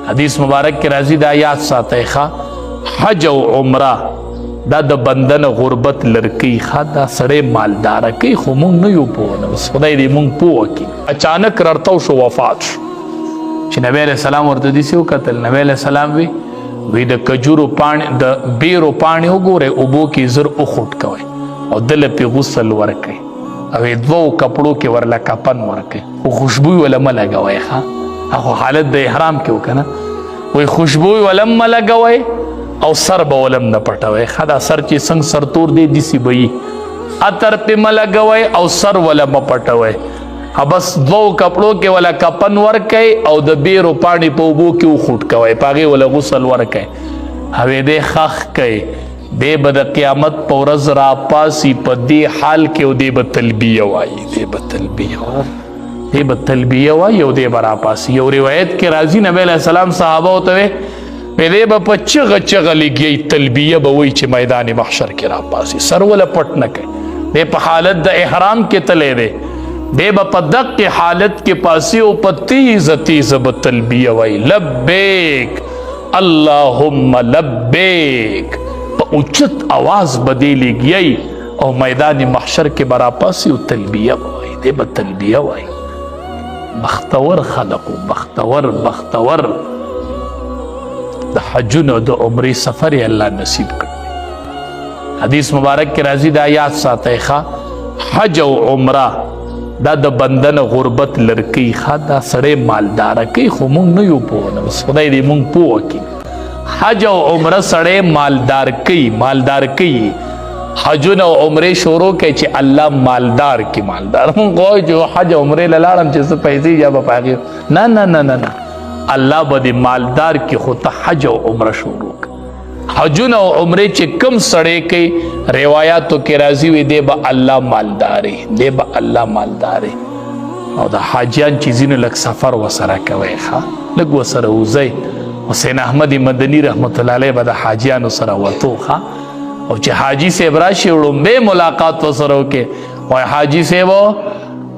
حدیث مبارک کې راځي، دا یاد ساتئ ښه، حج او عمره دا د بندن غربت لرکی ښه، دا سړی مالدار کوي، خو مونږ نه یو پوه، نه بس خدای دې مونږ پوه کړي. اچانک رارتاو شو، وفات شو. چې نبی علیہ السلام ورته داسې وکتل، نبی علیہ السلام وی وی د کجورو پاڼې، د بیرو پاڼې وګورئ، اوبو کې زر وخوټ کوئ او دله پې غسل ورکئ او دوو کپړو کې ورله کفن ورکئ، خو خوشبوی وله مه لګوئ ښه، هغه حالت د احرام کې وکنه، وی خوشبوی وله مه لګوئ او سر به ولم نه پټوئ ښه، دا سر چې څنګه سرتور دی داسې به وي، عطر پې مه لګوئ او سر وله مه پټوئ، بس دوو کپړو کې ولا کپن ورکئ او د بیرو پاڼې په اوبو کې وخوټ کوئ، په هغې وله غسل ورکئ، هوې دی ښخ کئ، دی به د قیامت په ورځ راپاسي په دې حال کې او دی به تلبیه وایي، دی به تلبیه وایي، دی به تلبیه وایي او دی به راپاسي. یو روایت کې راځي نبی علیه السلام صحابه ته وی دی به په چغه چغه لګي تلبیه به وایي چې میدان محشر کې راپاسي، سر وله پټ نه کوي، دی په حالت د احرام کې تللی دی، دی به په دقې حالت کې پاسي او په تیزه تیزه به تلبیه وایي، لبیک اللهم لبیک، په اوچت اواز به دی لګیای او میدان محشر کې به راپاسي او تلبیه به وایي، دی به تلبیه وایي. بختور خلقو، بختور بختور، د حجونو د عمرې سفر یې الله نصیب کړ. حدیث مبارک کې راځي، دا یاد ساتئ ښه، حج او عمره دا د بندن غربت لرکی ښه، دا سړی مالدار کوي، خو مونږ نه یو پوه، نه بس خدای دې مونږ پوه کړي. حج او عمره سړی مالدار کوي، مالدار کوي، حجونه او عمرې شروع کوي چې الله مالدار کی، مالدار. مونږ وایو چې حج او عمرې له لاړم چې څه پیسې یا به په هغې، نه نه نه نه نه، الله به دې مالدار کی، خو ته حج او عمره شروع کړه. حجونه او عمرې چې کم سړی کوي، روایاتو کې راځي وي دی به الله مالداري، دی به الله مالداري. او د حاجیان چې ځینو لږ سفر وسره کوئ ښه، لږ وسره وځئ. حسین احمد مدني رحمت الله علیه به د حاجیانو سره وتو ښه، او چې حاجي صاحب راشي وړومبی ملاقات وسره وکړي، وایي حاجي صاحب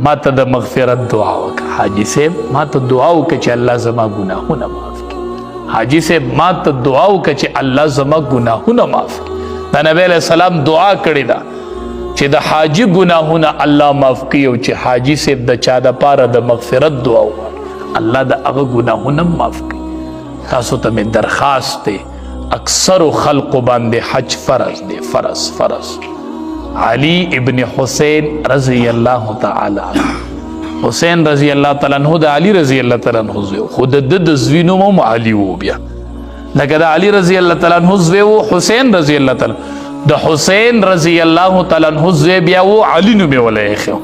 ما ته د مغفرت دعا وکړه، حاجي صاحب ما ته دعا وکړه چې الله زما ګناهونه معاف کړي، حاجي صاحب ما ته دعا وکړه چې الله زما ګناهونه معاف کړي. د نبی علیه السلام دعا کړې ده چې د حاجي ګناهونه الله معاف کړي، او چې حاجي صاحب د چا دپاره د مغفرت دعا وغواړي الله د هغه ګناهونه معاف کړي. تاسو ته مې درخواست دی، اکثر خلقو باندې حج فرض دی، فرض فرض. علی ابن حسین رضی الله تعالی عنہ، حسین رضی الله تعالی عنہ د علی رضی الله تعالی عنہ زوی، خو د ده د زوی نوم هم علی و، بیا لکه د علی رضی الله تعالی عنہ زوی و حسین رضی الله تعالی، د حسین رضی الله تعالی عنہ زوی بیا و علی نوم یې وله ایښی.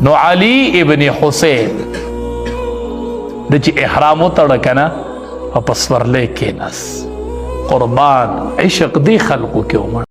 نو علی ابن حسین د چې احرام وتړه که نه او په سپرلی کښېناست، قربان عشق دې خلقو کې ومړ.